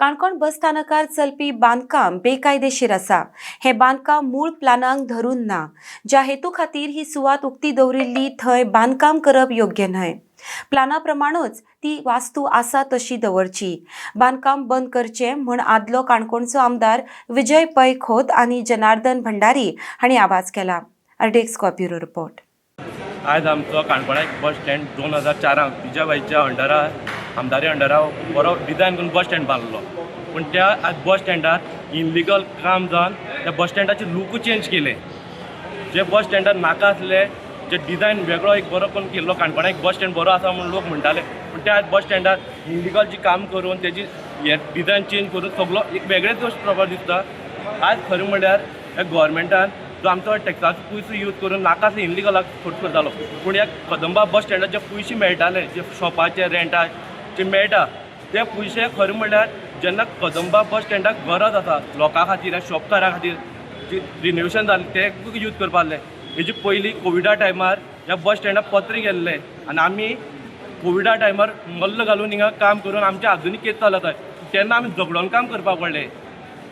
काणकोण बस स्थानकार चलपी बांदकाम बेकायदेशीर आसा. हें बांदकाम मूळ प्लानांक धरून ना. ज्या हेतू खातीर ही सुवात उक्ती दवरिल्ली थंय बांदकाम करप योग्य न्हय. प्लाना प्रमाणूच ती वास्तू आसा तशी दवरची. बांदकाम बंद करचें म्हूण आदलो काणकोणचो आमदार विजय पै खोत आनी जनार्दन भंडारी हांणी आवाज केला. RDX bureau report. आयज आमचो काणकोणा एक बस स्टँड 2004 विजयबाईच्या अंडरा, आमदारी अंडरा बरो डिजायन करून बस स्टँड बांदलो. पूण त्या आज बस स्टँडार इनलिगल काम जावन त्या बस स्टँडाचे लुकूय चेंज केलें. जे बस स्टँडार नाका आसले जे डिजायन वेगळो एक बरो करून केल्लो, काणकोणा एक बस स्टँड बरो आसा म्हूण लोक म्हणटाले, पूण त्या बस स्टँडार इनलिगल जी काम करून तेजी हे डिजायन चेंज करून सगलो एक वेगळेच प्रभाव दिसता. आज खरें म्हणल्यार ह्या गोवोरमेंटान जो आमचो टॅक्साचो पयसो यूज करून नाका आसले इनलिगलाक खर्च करतालो, पूण ह्या कदंबा बस स्टँडार जे पयशे मेळटाले, जे शॉपाचे रेंटाक जे मेळटा ते पयशे, खरें म्हणल्यार जेन्ना कदंबा बस स्टँडाक गरज आसा लोकां खातीर, ह्या शॉपकारां खातीर जी रिनोवेशन जालें ते यूज करपा आहलें. हेजे पयलीं कोविडा टायमार ह्या बस स्टँडार पत्रे गेल्ले आनी आमी कोविडा टायमार मल्ल घालून हिंगा काम करून आमचे आजुनूय केस चलत आसा. तेन्ना आमी झगडोन काम करपाक पडलें.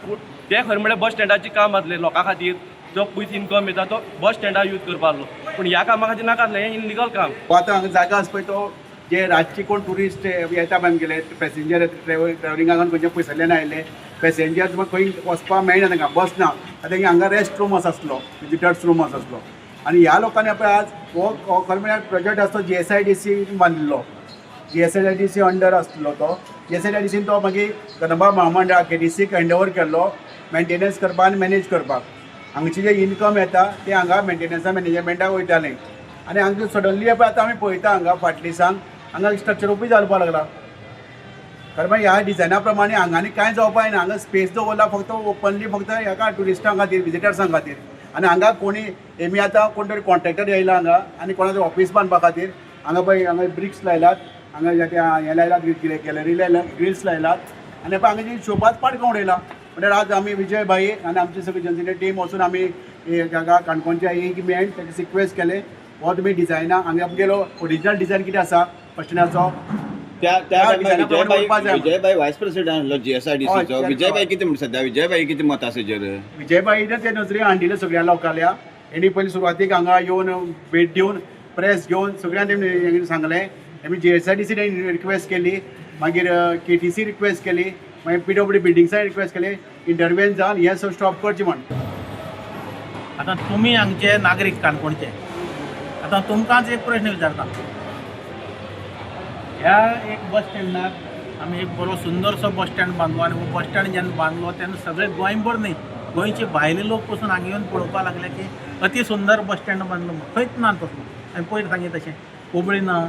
पूण तें खरें म्हणल्यार बस स्टँडाचें काम आसलें, लोकां खातीर जो पयस इनकम येता तो बस स्टँडार यूज करपा आहलो, पूण ह्या कामा खातीर नाका आसलें, हें इनलिगल काम. आतां हांगा जागा आसा पळय, तो जे रातचे कोण ट्युरिस्ट येता पळय आमगेले पॅसेंजर ट्रॅवलिंगाक खंयच्या पयसुल्ल्यान आयिल्ले पॅसेंजर्स खंय वचपाक मेळना तांकां, बस ना. आतां हांगा रेस्ट रूम असो आसलो, विजिटर्स रूम असो आसलो. आनी ह्या लोकांनी पळय आज हो खरें म्हळ्यार प्रोजेक्ट आसतो GSIDC बांदिल्लो, GSIDC under आसलो तो. GSIDCन तो मागीर कदंबा महामंडळ KTCक हँड ओवर केल्लो मेंटेनन्स करपाक आनी मॅनेज करपाक. हांगचे जे इनकम येता ते हांगा मेंटेनन्सा मॅनेजमेंटाक वयतालें. आनी हांगा सडनली पळय आतां आमी पळयता हांगा फाटल्या दिसान हांगा स्ट्रक्चर उबी जावपाक लागला. खरें म्हळ्यार ह्या डिजायना प्रमाणे हांगा आनी कांय जावपाक जायना. हांगा स्पेस दवरला फक्त ओपनली फक्त हेका ट्युरिस्टां खातीर, विजिटर्सां खातीर. आनी हांगा कोणी हेमी आतां कोण तरी कॉन्ट्रॅक्टर येयला हांगा आनी कोणा तरी ऑफिस बांदपा खातीर हांगा पळय हांगा ब्रिक्स लायलात, हांगा हें लायलात, गॅलरी लायला, ग्रिल्स लायलात आनी पळय हांगा जी शोपाच पाड करून उडयला. म्हणल्यार आज आमी विजय भाई आनी आमची सगळी जनतेची टीम वचून आमी हांगा काणकोणच्या एक मेन ताका रिक्वेस्ट केलें, हो तुमी डिजायना हांगा आमगेलो ओरिजिनल डिजायन कितें आसा बस स्टँडाचो त्या टायमार विजयभाई वायस प्रेसिडेंट आसलो GSIDCचो. विजयभाई कितें म्हणटा सद्या, विजयभाई कितें मत आसा हेजेर? विजयभाईन ते नजरे हाडिल्ले सगळ्या लोकांल्या. हेणी पयलीं सुरवातीक हांगा येवन भेट दिवन प्रेस घेवन सगळ्यांक तेणी सांगलें. आमी GSIDC request केली, मागीर KTC request केली, मागीर PWD बिल्डिंग्सां रिक्वेस्ट केली, इंटरवेन जावन हें सगळें स्टॉप करचें म्हण. आतां तुमी हांगचे नागरीक काणकोणचे, आतां तुमकांच एक प्रश्न विचारता. ह्या एक बस स्टँडाक आमी एक बरो सुंदरसो बस स्टँड बांदलो आनी हो बस स्टँड जेन्ना बांदलो तेन्ना सगळे गोंयभर न्ही, गोंयचे भायले लोक पसून हांगा येवन पळोवपाक लागले की अती सुंदर बस स्टँड बांदलो. खंयच ना तसलो. हांवें पयर सांगी तशें हुबळी ना,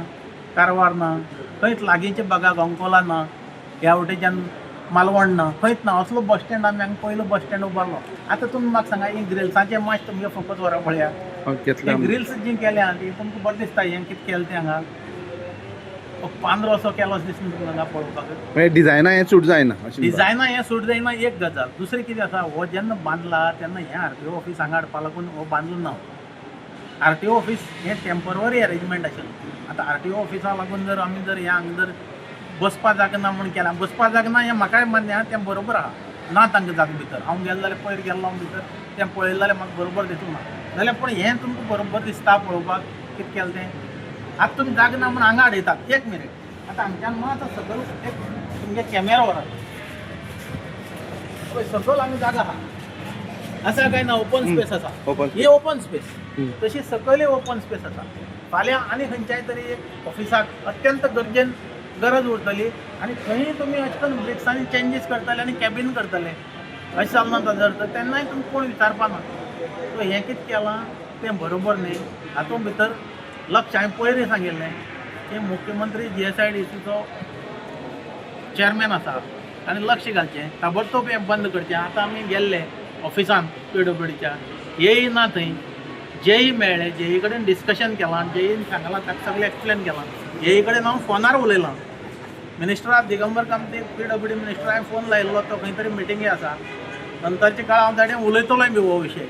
कारवार ना, खंयच लागींचे भागाक अंकोला ना, ह्या वटेच्यान मालवण ना, खंयच ना असलो बस स्टँड. आमी हांगा पयलो बस स्टँड उबारलो. आतां तुमी म्हाका सांगा, ही ग्रिल्साचें मातशें तुमगे फोकस व्हरा पळया. ग्रिल्स जी केल्या ती तुमकां बरें दिसता, हें कितें केलें तें हांगा पांदरो असो केलो दिसना तुमकां हांगा पळोवपाक. डिजायना हें सूट जायना, डिजायना हें सूट जायना एक गजाल. दुसरें कितें आसा, हो जेन्ना बांदला तेन्ना हें RTO office हांगा हाडपा लागून हो बांदलो ना. RTO office हें टेम्पररी अरेंजमेंट आशिल्लें. आतां RTO ऑफिसा लागून जर आमी जर हें हांगा जर बसपा जागा ना म्हूण केलां, बसपा जागा ना हें म्हाकाय मान्य आहा, तें बरोबर आहा. ना तांकां जागा भितर हांव गेलो जाल्यार, पयर गेल्लो हांव भितर, तें पळयलें जाल्यार म्हाका बरोबर दिसूंक ना. जाल्यार पूण हें तुमकां बरोबर दिसता पळोवपाक कितें केलें तें. आतां तुमी जागा ना म्हूण हांगा हाडयतात. एक मिनीट, आतां हांगच्यान मात सकयल एक तुमगे कॅमेरा व्हरात, पळय सकयल हांगा जागा आहा, आसा काय ना? ओपन स्पेस आसा, ही ओपन स्पेस. तशी सकयलय ओपन स्पेस आसा. फाल्यां आनी खंयच्याय तरी एक ऑफिसाक अत्यंत गरजेन गरज उरतली आनी थंय तुमी अशें करून ब्रिक्सांनी चेंजीस करतले आनी कॅबीन करतले, अशें जालना जर तर तेन्नाय तुमकां कोण विचारपा ना. सो हें कितें केलां तें बरोबर न्ही. हातूंत भितर लक्ष हांवें पयरूय सांगिल्लें की मुख्यमंत्री GSIDCचो चॅरमॅन आसा, ताणें लक्ष घालचें, ताबडतोब हें बंद करचें. आतां आमी गेल्ले ऑफिसान PWDच्या, येय ना थंय, जेई मेळ्ळे, जेई कडेन डिस्कशन केलां, जेईन सांगलां, ताका सगळें एक्सप्लेन केलां. जेई कडेन हांव फोनार उलयलां. मिनिस्टरा दिगंबर कामती PWD minister हांवें फोन लायिल्लो, तो खंय तरी मिटिंगे आसा. नंतरच्या काळार हांव ताणें उलयतलोय बी हो विशय.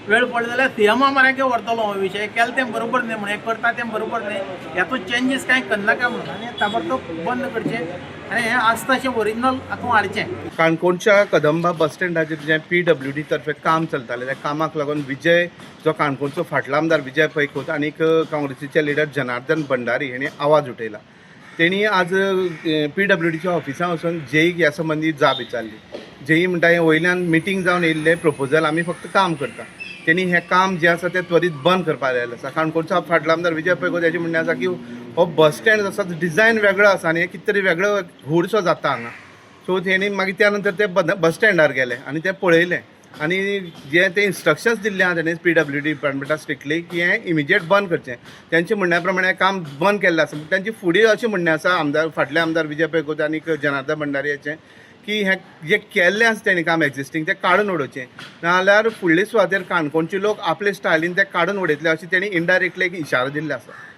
वेळ पडलो जाल्यार सीएमा म्हऱ्याक व्हरतलो हो विशय. केलें तें बरोबर न्ही म्हणून, हें करता तें बरोबर न्ही, हातूंत चेंजीस कांय करनाका म्हणून. आनी ताबडतोब बंद करचें आनी हें आसता अशें ओरिजिनल हातूंत हाडचें. काणकोणच्या कदंबा बस स्टँडाचेर जें पीडब्ल्यूडी तर्फे काम चलतालें त्या कामाक लागून विजय जो काणकोणचो फाटलो आमदार विजय पै खोत आनीक काँग्रेसीचे लिडर जनार्दन भंडारी हेणी आवाज उठयला. तेणी आज पीडब्ल्यूडीच्या ऑफिसांत वचून जेईक ह्या संबंदी जाप विचारली. जेई म्हणटा हें वयल्यान मिटींग जावन येयल्लें प्रपोजल, आमी फक्त काम करता. तेणी हें काम जें आसा तें त्वरीत बंद करपाक लायलें आसा. काणकोणचो फाटलो आमदार विजय पै खोत हेजें म्हणणें आसा की हो बस स्टँड जो आसा डिजायन वेगळो आसा आनी हें कितें तरी वेगळो घूडसो जाता हांगा. सो तेणी मागीर त्या नंतर ते बस स्टँडार गेले आनी ते पळयलें आनी जे ते इन्स्ट्रक्शन्स दिल्ले आहा तेणी पीडब्ल्यूडी डिपार्टमेंटाक स्ट्रिक्टली की हें इमिजिएट बंद करचें. तेंचे म्हणण्या प्रमाणे काम बंद केल्लें आसा. तेंचे फुडें अशें म्हणणें आसा आमदार फाटले आमदार विजय पै खोत आनी जनार्दन भंडारी हाचें की हें जें केल्लें आसा तेणी काम एक्जिस्टींग तें काडून उडोवचें, नाजाल्यार फुडले सुवातेर काणकोणचे लोक आपले स्टायलीन तें काडून उडयतले अशें तेणी इनडायरेक्टली एक इशारो दिल्लो आसा.